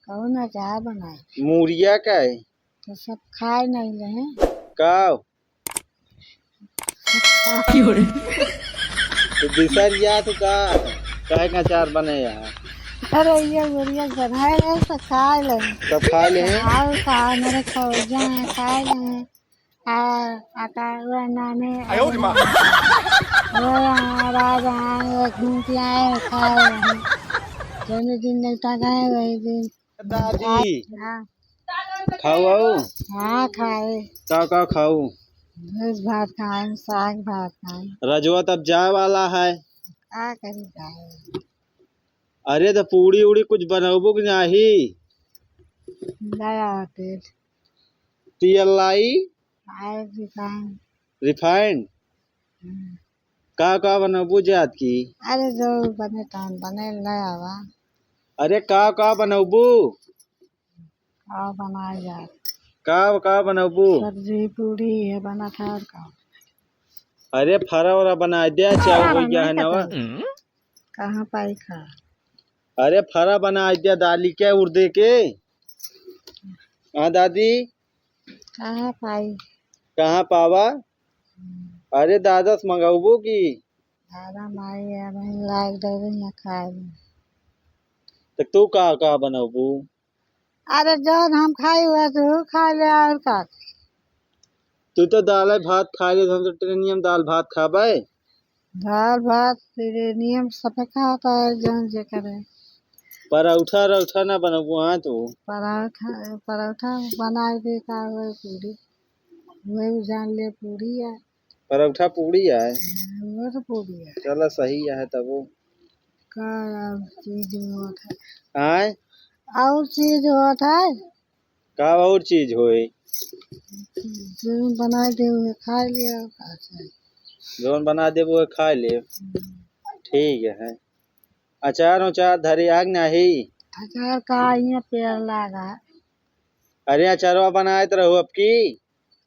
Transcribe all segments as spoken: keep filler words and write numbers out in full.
कौन अचार बनाए? मूरिया का है। तो सब खाए नहीं रहे। का? तो बिसर गया तो का? काहे का अचार बने यहाँ? अरे ये मूरिया बनाए रहे तो खाए ले। सब खाए ले हैं? खाए, खाए, मेरे खौजा हैं, खाए ले हैं। आ, आ का, वो नाने, आयो रे माँ। वो यहाँ राज आए, वो घूम के आए, खाए हैं। जौने दिन नेवता गए, वही दिन। दादी। हाँ। खाऊ आऊ? हाँ, खाए। का, का खाऊ? भूस भात खाए, साग भात खाए। रजवा तब जाए वाला है। का करी खाए? अरे, तो पूड़ी उड़ी कुछ बनौबू कि नाही? ले आओ तेल। तेल लाई? आए रिफाइन। रिफाइन? हम्म। का, का बनौबू जात की? अरे, जो बने तौन बने, ले आवा। अरे, का, का बनौबू? का बनाए जात? का, का बनौबू? सब्जी, पूड़ी है बनत है और का? अरे, फरा वरा बनाए दे, चाव हो गया है नवा। कहाँ पाई खा? अरे, फरा बनाए दे, दाली के, उर्दे के। हाँ, दादी। कहाँ पाई? कहाँ पावा? हम्म। अरे, दादा से मंगाउबू की? दादा माई, अब हम लाग डरे न खाए। तो तू का, का बनौबू? अरे, जौन हम खाई, वह तू खा ले, और का? तू तो दाल भात खा ले, हम तो ट्रेनियम दाल भात खाबे। दाल भात, ट्रेनियम सब खाता है, जौन जे करे। परौठा रौठा ना बनबू, हाँ, तू? परौठा, परौठा बनाए दे, का होए पूरी, वही जान ले पूरी है। परौठा पूड़ी आए। वो तो पूड़ी है। चला सही है तब वो। का और चीज होत है? आए? और चीज होत है? का और चीज होए? जौन बनाए दे उहे खाए ले और का चाही? जौन बना देबो उहे खाए ले। हम्म। ठीक है। अचार उचार धरे आग नाही? अचार का इहाँ पेड़ लागा। अरे अचारवा बनाए त रहो अब की।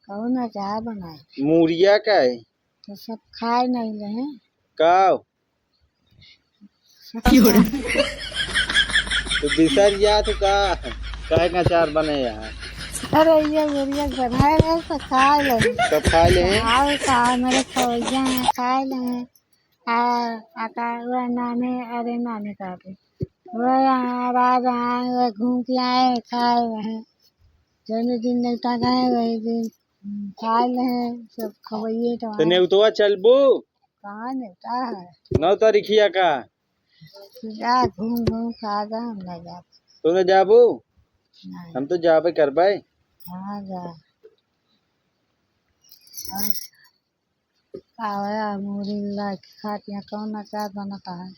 कौन अचार बनाए? मूरिया का है। तो सब खाए नहीं रहे। का? तो बिसर जा तू का? काहे का अचार बने यहाँ? अरे ये मूरिया बनाए रहे तो खाए ले। तो खाए ले हैं? खाए, खाए, मेरे खौजा हैं, खाए ले हैं। आ, आ का, वह नाने, अरे नाने का भी। वह यहाँ राज आए, वह घूम के आए, खाए वह। जौने दिन नेवता गए, वही दिन, हम्म, खाए ले हैं, सब खवइये तो तो आए। नेवतवा चलबू? कहाँ नेवता है? नौ तारीखिया का? जा, घूम घूम के आ जा, हम ना जाब। तू ना जाबू? नहीं। हम तो जाबे करबे। हाँ, जा। हाँ। आवा, मूड़ी ला के खा के, कौन अचार बनता है?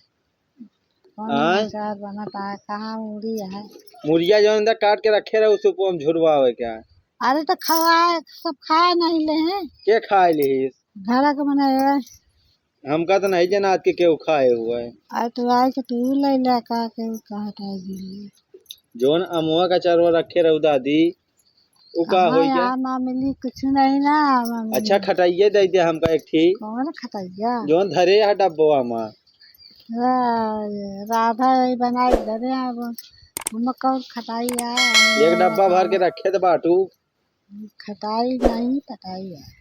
कौन आय? अचार बनता है? कहाँ मूड़ी है? मुड़िया जौन अंदर काट के रखे रहे, उसको हम झुरवावे क्या? अरे तो खवाए, सब खाए नहीं ले हैं। के खाए ले? घर के मने है। हमका तो नहीं जनात के केहू खाए हुआ है। अरे तो आए के तू ले ले का के कहत है जी। जौन अमुआ का अचारवा रखे रहू दादी, उ का कहाँ होई गया? यार, ना मिली, कुछ नहीं ना, ना मिली। अच्छा, खटाइये दे दे हमका एक ठी। कौन खटाइया? जौन धरे है डब्बवा में। रा-, राधा यही बनाए धरे हैं, अब हम कौन खटाई है? एक डब्बा भर के रखे तो बाटू। खटाई नहीं, पटाई है।